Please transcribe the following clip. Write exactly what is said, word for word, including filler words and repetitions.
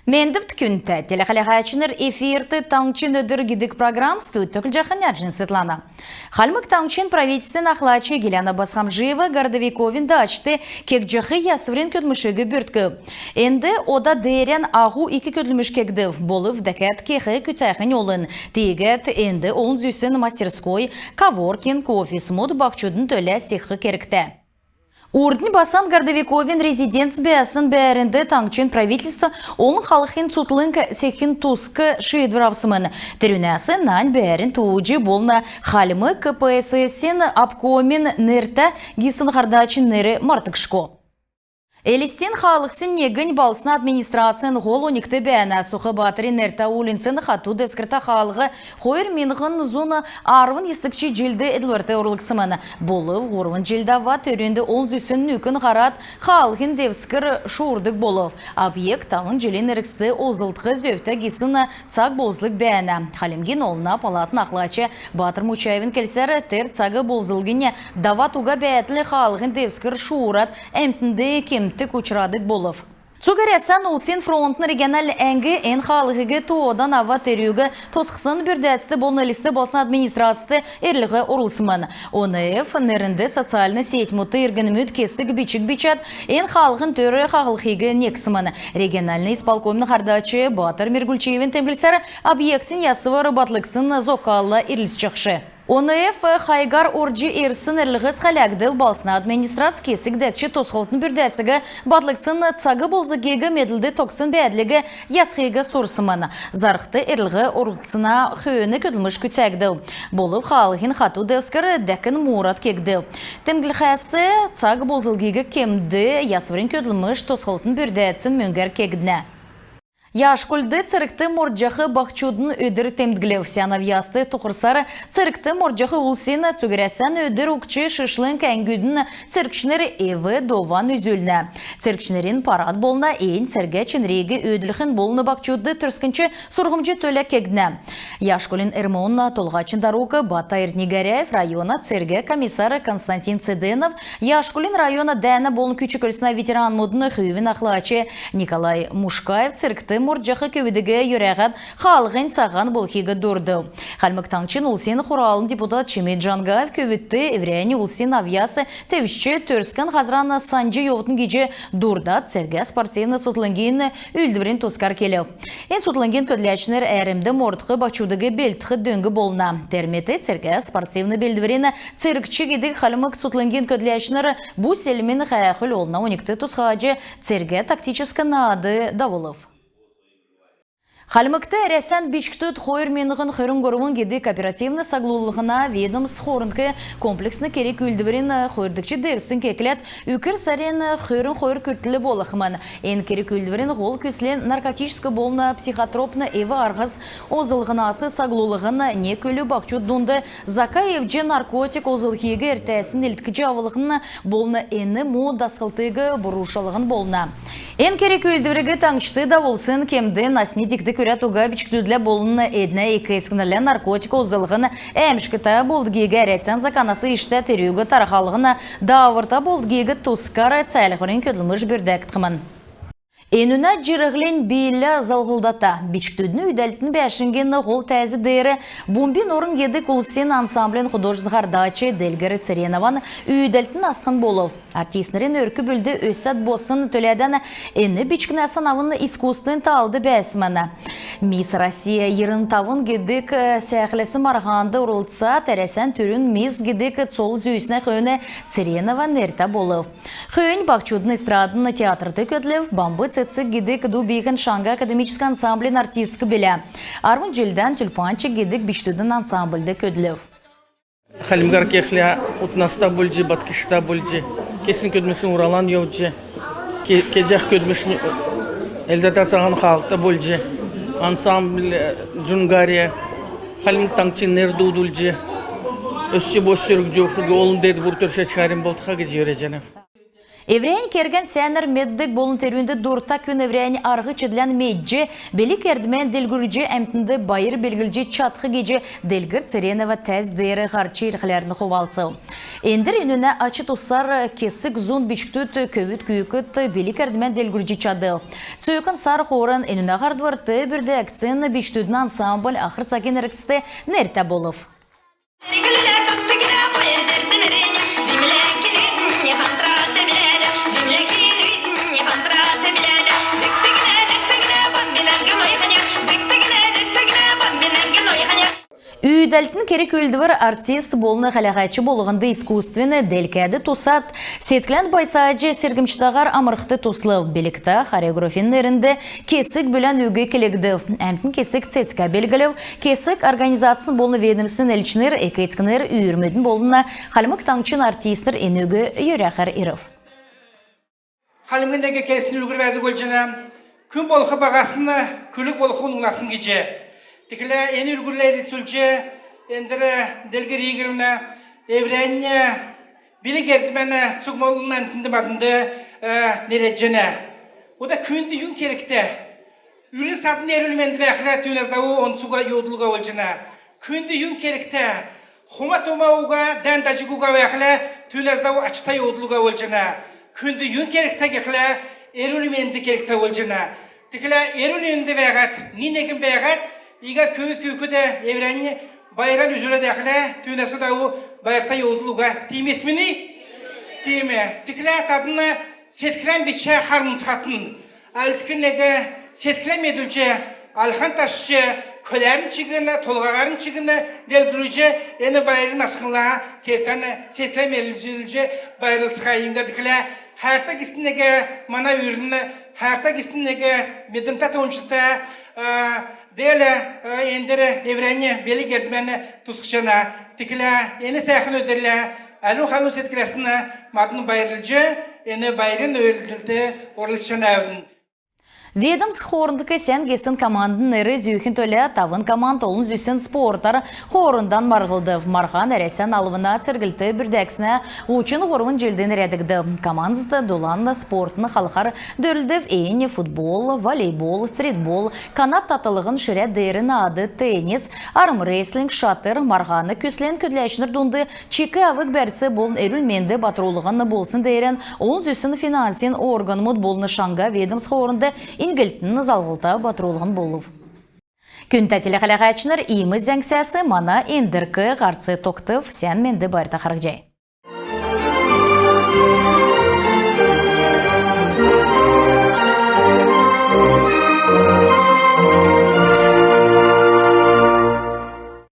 Мендвт, күндтә телехәләһәчнр! Эфирт «Таңһчин өдр» гидг программ. Студьд көтлҗәхнь Әрҗин Светлана. Хальмг Таңһчин правительствин ахлач Гиляна Босхомджиева Городовиковин дачд кегдҗәх ясврин көдлмшиг бүрткв. Энд ода деерән аһу ик көдлмш кегдв, болв дәкәд кех күцәхнь олн. Тиигәд энд олн зүсн мастерской, коворкинг, офисмуд баһчудын төлә секх кергтә. Урднь Басан Городовиковин резиденц бәәсн бәәрнд таңһчин правительств олн халхин цутхлң секхин туск шиидвр авсмн. Терүнәс нань бәәрн тууҗ болн Хальмг КПСС-ин обкомин нертә гисн һардачин нер мартгдшго. Элстин хаалһсин негнь балһсна администрацин һол оньгт бәәнә. Сух Баатрин нертә уульнцин хату девскртә хаалһ хойр миңһн зун арвн йисдгч җилд эдлврт орулгдсмн. Болв һурвн җил давад терүнд олн зүсн нүкн һарад, хаалһин девскр шуурдг болв. Объект тавн җилин эргцд олзлгдх зөвтә гисн цаг болзг бәәнә. Хальмгин Олна палатын ахлач Баатр Мучаевин келсәр, тер цаг болзгинь давад уга бәәтл хаалһин девскр шуурад, әмтнд кемтг учрадг болв. Цуг Әрәсән улсин фронтын региональн әңг эн хаалһиг тоодан авад, терүг тосхсн бүрдәцд болн Элст балһсна администрацд эрлһ орулсмн. ОНФ нернд социальн сетьмүдт иргнмүд кесг бичг бичәд, эн хаалһин төр хаһлхиг нексмн. Региональн исполкомин һардач Баатр Мергульчиевин темдглсәр, объектин ясвр батлгдсн зокалла ирлцҗәхш. ОНФ хайгар орҗ ирсн эрлһс хәләгдв. Балһсна администрац кесг дәкҗ тосхлтын бүрдәциг батлгдсн цаг болзгиг медлд тогтсн бәәдлиг ясхиг сурсмн. Зарһд эрлһ орулгдсна хөөн көдлмш күцәгдв. Болв хаалһин хату девскр дәкн муурад кегдв. Темдглхәс, цаг болзгиг кемд ясврин көдлмш тосхлтын бүрдәцин мөңгәр кегднә. Яшкульд цергт мордҗах баһчудын өдр темдглв. Сән авъяст тохрсар цергт мордҗах улсин цуг Әрәсән өдр угтҗ шишлң әңгүдин цергчнр эв-дован үзүлнә. Цергчнрин парад болна. Эн цергә чинриг өөдлүлхин болн баһчудт төрскнч сурһмҗ төлә кегднә. Яшкулин РМО-н толһачин дарук Бата Эрдни-Горяев, района цергә комиссар Константин Цеденов, Яшкулин района дәәнә болн күч-көлснә ветеранмудын хүүвин ахлач Николай Мушкаев цергт мордҗах көвүдиг йөрәһәд, хаалһнь цаһан болхиг дурдв. Хальмг Таңһчин Улсин Хуралын депутат Чимид Джангаев көвүдт эврәннь улсин авъяс тевчҗ, төрскн һазран санҗ йовтн гиҗ дурдад, цергә спортивн сутлнгин үүлдврин тускар келв. Эн сутлнгин көдләчнр әәрмд мордх баһчудыг белдх дөң болна. Тер мет цергә спортивн белдврин «Цергч» гидг хальмг сутлнгин көдләчнр бу-селмин һәәхүл олна оньгт тусхаҗ, цергә тактическ наад давулв. Хальмгт «Әрәсән бичкдүд хойр миңһн хөрн һурвн» гидг оперативн саглулһна ведомств хоорндк комплексн керг-үүлдврин хойрдгч девсң экләд, үкр сарин хөрн хойр күртл болхмн. Эн керг-үүлдврин һол күцл наркотическ болн психотропн эв-арһс олзллһнас саглулһн, нег үлү баһчуд дунд зака эвдҗ наркотик олзллһиг эртәснь илдкҗ авлһн болн эн му дасхлтыг бурушалһн болна. Эн керг-үүлдвриг таңһчд давулсн кемд насни дигт күрәд уга бичкдүдлә болн эднә эк-эцкнрлә наркотик олзллһн әәмшгтә болдгиг, Әрәсән заканас иштә терүг тархалһн дааврта болдгиг тускар цәәлһврин көдлмш бүрдәгдхмн. Энүнә җирһлин биилә залһлдата. Бичкдүдин үүдәлтин бәәшңгин һол тәәз деер «Бумбин орн» гидг улсин ансамблин художественн һардач Делгр Церенован үүдәлтин асхн болв. Артистнрин өрк-бүлд өсәд боссн төләдән эн бичкнәсн авн искусствин талд бәәсмн. «Мисс Россия йирн тавн» гидг сәәхләсн марһанд орлцад, Әрәсән түрүн мисс гидг цол зүүснә хөөн Церенова нертә болв. Хөөннь баһчудын эстрадн театрт көдлв. «Бамб цецг» гидг ду-бииһин шаңһа академическ ансамблин артистк билә. Арвн җилдән «Тюльпанчик» гидг бичкдүдин ансамбльд көдлв. Хальмгар кехлә, ут наста болҗ, Баткишта болҗ, кесн көдлмшнь Уралан йовҗ, ке-, кеҗәх көдлмшнь Эльзата Цаһан Хаалһта болҗ, ансамбль, э, «Джунгария» Хальмг Таңһчин нер дуудулҗ, өсч-босч өргҗ йовхиг, олн деедбур төршәч хәрм болтха гиҗ йөрәҗәнәв. Эврәннь кергән сәәнәр меддг болн терүнд дурта күн эврәннь арһ-чидлән медҗ, билг-эрдмән делгрүлҗ, әмтнд байр белглҗ чадх гиҗ Делгр Церенова тәәз деер һарч ирхләрн хувалцв. Эндр энүнә ач-тусар кесг зун бичкдүд, көвүд-күүкд билг-эрдмән делгрүлҗ чадв. Цөөкн сар хооран энүнә һардврт бүрдәгдсн бичкдүдин ансамбль ахр цагин эргцд нертә болв. Үүдәлтин керг-үүлдвр артист болн хәләһәч болһнд искусствин делкәд тусад, седклән байсаҗ, сергмҗтәһәр амрхд туслв. Билгтә хореографин нернд кесг бүлән үг келгдв. Әмтн кесг цецгә белглв. Кесг организацин болн ведомствин элчнр, эк-эцкнр, үүрмүдин болн Хальмг Таңһчин артистнр энүг йөрәхәр ирв. Хальмгин нег керстин үлгүр бәәдг болҗана: күн болх баһасн, күлг болх унһнасн гиҗ. Тиигхлә эн үлгүрлә ирлцүлҗ, эндр Делгр Игоревна эврәннь билг-эрдмән цуг болн әмтнд, маднд, э, нерәдҗәнә. Ода күнд юн кергтә? Үрн-садн эрүл-менд бәәхлә, түүнәс даву онц уга, йовдл уга болҗана. Күнд юн кергтә? Хома-тома уга, дән-даҗг уга бәәхлә, түүнәс даву ачта йовдл уга болҗана. Күнд юн кергтә гихлә, эрүл-менд кергтә болҗана. Тиигхлә эрүл-менд бәәһәд, ни-негн бәәһәд, иигәд көвүд-күүкд эврәннь байран үзүләд бәәхлә, түүнәс даву байрта йовдл уга. Тиим эсмүни? Тиим. Тиигхлә тадн седклән бичә харһнцхатн, альдкн нег седклән медүлҗ, альхан ташҗ, көләрн чигн, толһаһарн чигн делгрүлҗ, эн байрин асхнла кевтән седклән медүлҗ байрлцха. Иигәд гихлә хәәртә гисн нег мана үрн, хәәртә гисн нег медрмтә, тоончта, э, Дел, э, эндр эврәннь билг-эрдмән тусхҗана. Тиигхлә эн сәәхн өдрлә әрүн халун седкләсн мадн байрлҗ, эн байрин өөрлдт орлцҗанавидн. Ведомств хоорндк сән гисн командин нер зүүхин төлә тавн команд олн зүсн спортар хоорндан марһлдв. Марһан Әрәсән алвна церглт бүрдәгдснә һучн һурвн җилд нерәдгдв. Командс дулан спортын халхар дөрлдв. Эн футбол, волейбол, стритбол, канат татлһн, ширә деер наад, теннис, армрестлинг, шатр. Марһана күслнь көдләчнр дунд чик авг-бәрц болн эрүл-менд батрулһн болсн деерән олн зүсн финансин органмуд болн шаңһа ведомств хоорнд иньгллтин, залһлда батрулһн болв. Күндтә телехәләһәчнр, иим зәңгсәс мана эндрк һарц тогтв. Сән менд, байрта харһцхай.